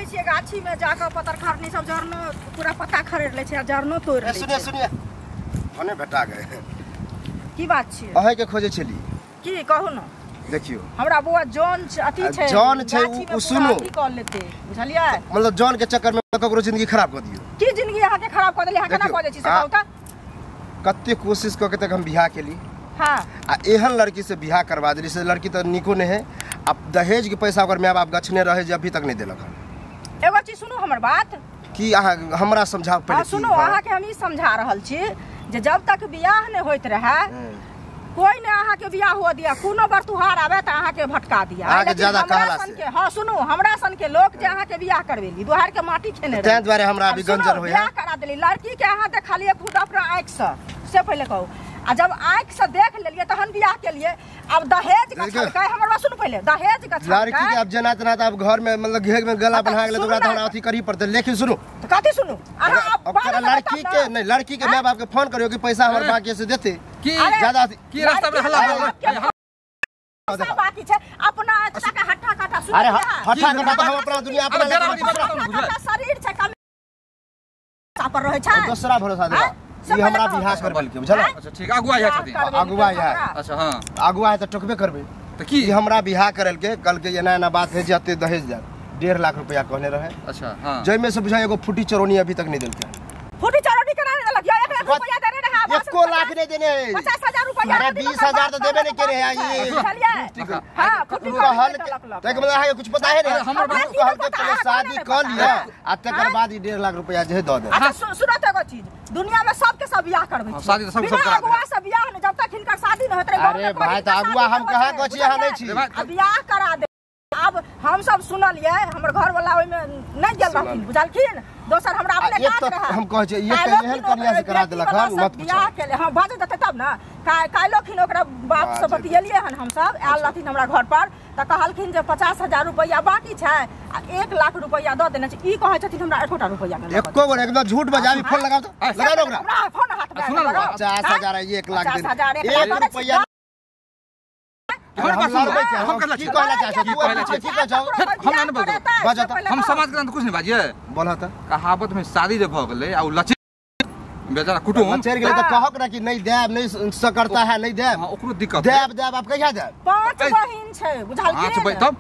देखै छियै गाछी में जाके पतर खरनी सब जरनो पूरा पत्ता खरेड़ लै छै आ जरनो तोड़ लै छै। सुनिए सुनिए भने भेटा गए। की बात छियै? अहे के खोजे छली। की कहू न? देखियो हमरा बौआ जौन अथी छै, जौन छै उ सुनो की कर लेते बुझलियै? मतलब जौन के चक्कर में ककरो जिंदगी खराब कर दियो। की जिंदगी अहाँ के खराब कर देली? अहाँ केना कह दै छी से कहू त? कते कोशिश क के तक हम बियाह केली। हां आ एहन लड़की से बियाह करवा देली से लड़की त निको नहीं है। अब दहेज के पैसा ओकर माय बाप गछने रहे जे अभी तक नहीं देलक। एगो चीज सुनू हमर बात। की अहाँ हमरा समझाउ पहिले। सुनू अहाँ के हम ई समझा रहल छी जे जब तक बियाह नहीं होइत रहे कोई ने अहाँ के बियाह हुआ दिया, कोनो बार तुहार आवे त अहाँ के भटका दिया। अहाँ ज्यादा कहला से। हां सुनू हमरा सन के लोग जे अहाँ के बियाह करवेली दुहार के माटी खेने रहे, तें द्वारे हमरा अभी गंजन होय। बियाह करा देली लड़की के अहाँ देखलिए खुद अपना आँख से पहिले कहू, आ जब आँख से देख लेलिए तहन बियाह के लिए। अब दहेज का छलकै, हमर बात सुनू पहिले, दहेज का छलकै लड़की के अब जना तना त अब घर में मतलब घेर में गला बन्हा गेलै त ओकरा त हमरा अथी करही पड़तै। लेकिन सुनू त कथी सुनू? अहाँ अब लड़की के नहीं, लड़की के माय बाप के फोन करियो कि पैसा हमर बाकी से देते की ज्यादा की रास्ता में हल्ला पैसा बाकी छै अपना एकटा के हट्ठा काटा सुन। अरे हट्ठा काटा त हम अपना दुनिया अपना शरीर छै कम पर रहै छै दोसरा भरोसा देबा। ई हमरा बियाह करबल के बुझल। अच्छा ठीक अगुआ है छथिन। अगुआ है। अच्छा हां अगुआ है त टोकबे करबे। त की ई हमरा बियाह करल के कल के एना एना बात है जे एते दहेज दे 1.5 लाख रुपया कहने रहे। अच्छा हां जइमे से बुझा एगो फूटी चरौनी अभी तक नहीं देलके। फूटी चरौनी केना नहीं देलक? 1 लाख रुपया देने रहे, एको लाख नहीं देने है। 50,000 रुपया अरे 20,000 तो देबे नहीं करे है ये। हां फूटी कहल के मतलब अहाँ के कुछ पता है नहीं? हमर बात कहल के पहले शादी कर लिया आ तकर बाद ई 1.5 लाख रुपया जे the they. अच्छा सुनो त एगो चीज, दुनिया में सबके सब बियाह करबै छै, शादी त सब सब करा अगुआ से बियाह नहीं जब तक हिनकर शादी न होत रहे। अरे भाई त अगुआ हम कहां कहै छी अहाँ नहीं छी। आ बियाह करा दे। अब हम सब सुनलिए हमर घर वाला ओइ में नहीं गेल रहथिन बुझलखिन, दोसर हमरा अपने काज रहे। हम कहै छी एक त एहन कन्या से करा देलक हन मत पूछ। बियाह के हां बाजो देते तब ना। काल्हि खिन ओकरा बाप से बतियलिए हन हम सब, आयल रहथिन हमरा घर पर त कहलखिन जे 50,000 रुपया बाकी छै आ 1 लाख रुपया the देने छै। ई कहै छथिन हमरा एकोटा रुपया नहि। एको गो एकदम झूठ बजाबी फोन लगाओ त लगा दो ओकरा। हमरा फोन हाथ में 50,000 1 लाख दे 1 रुपया। हम की कहला चाहै छी? की कहै छौ? हम नहि बजबै, हम समाज के कुछ नहीं बाजिए। बोलह त कहावत में शादी जे भ गेलै आ उ लचि बेचारा कुटुम लचरि गेलै त कहक ना कि नहीं देब, नहीं सकरता है नहीं देब। हां ओकरो दिक्कत देब देब आप कहिया देब? 5 बहिन छै बुझलखिन? 5 बहिन तब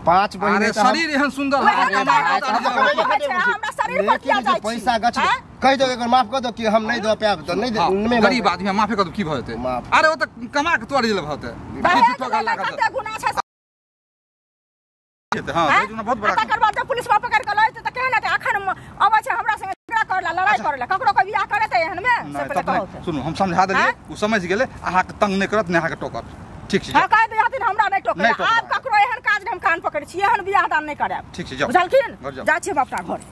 5 बहिन। अरे शरीर एहन सुंदर हमरा शरीर पर किया जाइ छै? पैसा गछ कहि दो एकर माफ कर दो कि हम नहीं दो पाएब त नहीं दे। गरीब आदमी माफे कर दो की भ जेतै? अरे ओ त कमा के तोड़ जेल भ जेतै। कते गुना छै? हां गुना बहुत बड़ा। तकर बाद जब पुलिस पकड़ के लैते त केहन हेतै? अखन अबै छै हमरा संगे झगड़ा करला लड़ाई करला, ककरो के बियाह करे त एहन में से पहिले कहू। सुनू हम समझा देलियै, उ समझ गेलै। अहाँ के तंग नहीं करत ने अहाँ के टोकत। ठीक छै? हां कहि दिहथिन हमरा नहीं टोकत। आब ककरो एहन काज हम कान पकड़ै छी, एहन बियाह दान नहीं करायब। ठीक छै जाउ बुझलखिन? जाइ छी हम अपना घर।